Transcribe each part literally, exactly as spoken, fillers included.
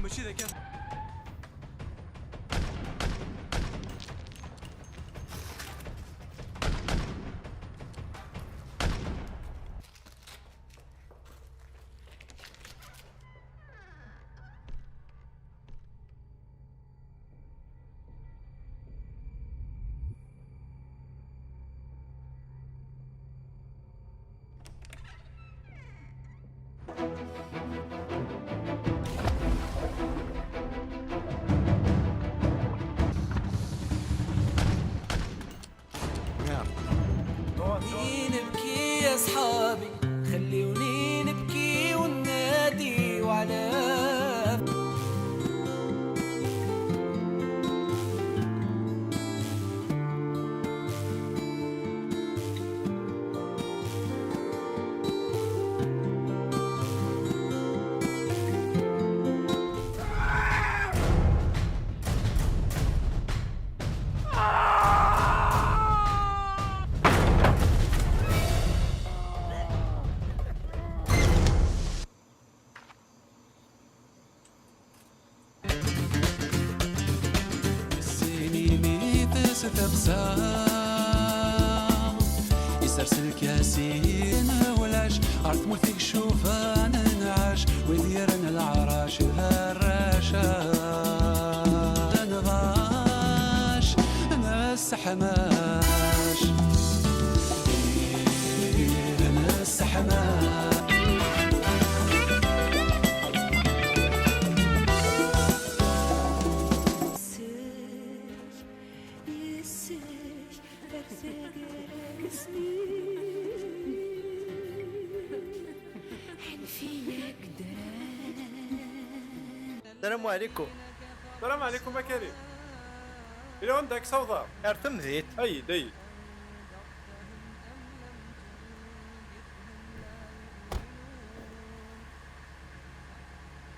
ماشي ذاك. نبكي يا صحابي، خليوني نبكي وننادي وعلى Isers lkas-in ulac, ɣer tmurt i icufan nɛac, wid yerran leɛrac d arrac, d anḍac, nesseḥmac, ih, nesseḥmac. السلام عليكم. السلام عليكم أكريم. إلى وين داك صوضة؟ ارتم ذيت. أي دي.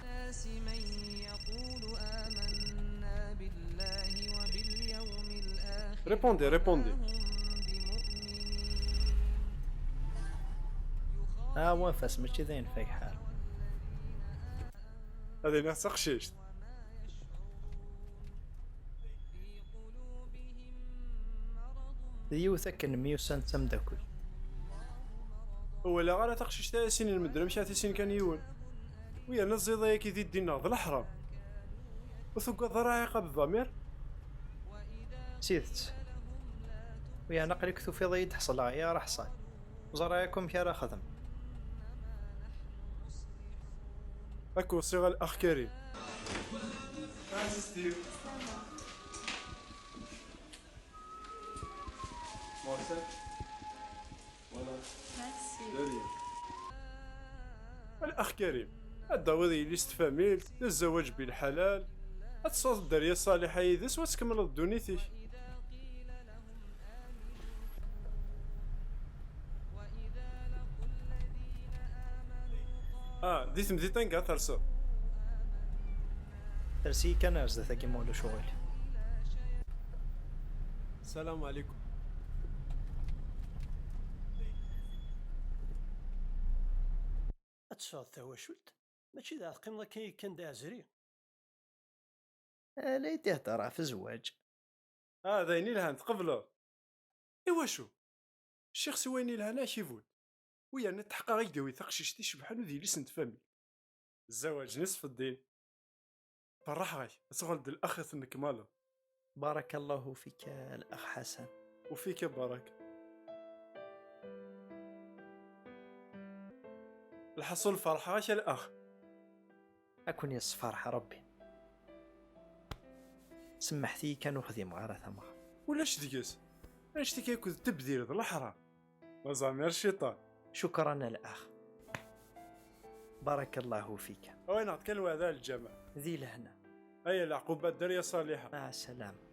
الناس من يقول آمنا بالله وباليوم الآخر. Répondez, répondez. Ah, ouais, fas mačči d ayen fak ḥal. هذه ناس تقشيشت. D yiwet akken myussan d tamdakkelt. Ur walaɣ ara taqcict-a yasin lmedden amek ara tissin kan yiwen. U yerna ẓẓiḍ ayagi di ddin-nneɣ d leḥram. Ur tugadeḍ ara ɛiqab ḍamir? D tidet. U yerna aql-ik tufiḍ-iyi-d ḥeṣleɣ i ara ḥṣal. Ẓriɣ akk amek ara xedmeɣ. Ad k-weṣṣiɣ a l'ax Karim. Merci. A l'ax Karim, ad d-tawiḍ yelli-s n tfamilt, d zzwaǧ bilḥalal, ad tesɛuḍ dderya ṣṣaliḥa yid-s, u ad tkemmleḍ ddunit-ik. Ah, di temdint anga terseḍ? Ters-iyi kan ar zdat-agi ma ulac uɣil. Salam ɛlikum. Ad tesɛuḍ tawacult, mačči d ad teqqimeḍ akka kan d aɛezri. Ala i d-ihder ɣef zzwaǧ. Ah, d ayen ilhan, tqebleḍ? Iwacu? Ccix s wayen ilhan a k-ibun. U yerna tḥeqqeɣ ad k-d-yawi taqcict icebḥen u d yelli-s n tfamilt. Zzawaǧ nisf ddin. Ferḥeɣ-ak, ad tuɣaleḍ d l'ax i tennekmaleḍ. بارك الله فيك الأخ حسن. وفيك بركة. الحصول فرحة a l'ax. Ad ken-yessefreḥ Rebbi. Semmeḥt-iyi kan ur xdimeɣ ara tameɣra. Ulac deg-s. Annect-ik akked tebdir d leḥram. D aẓamir cciṭan. شكرا الأخ. بارك الله فيك. Awi-neɣ-d kan lweɛda a lǧameɛ. Di lehna. Aya leɛquba dderya ṣaliḥa. مع السلامة.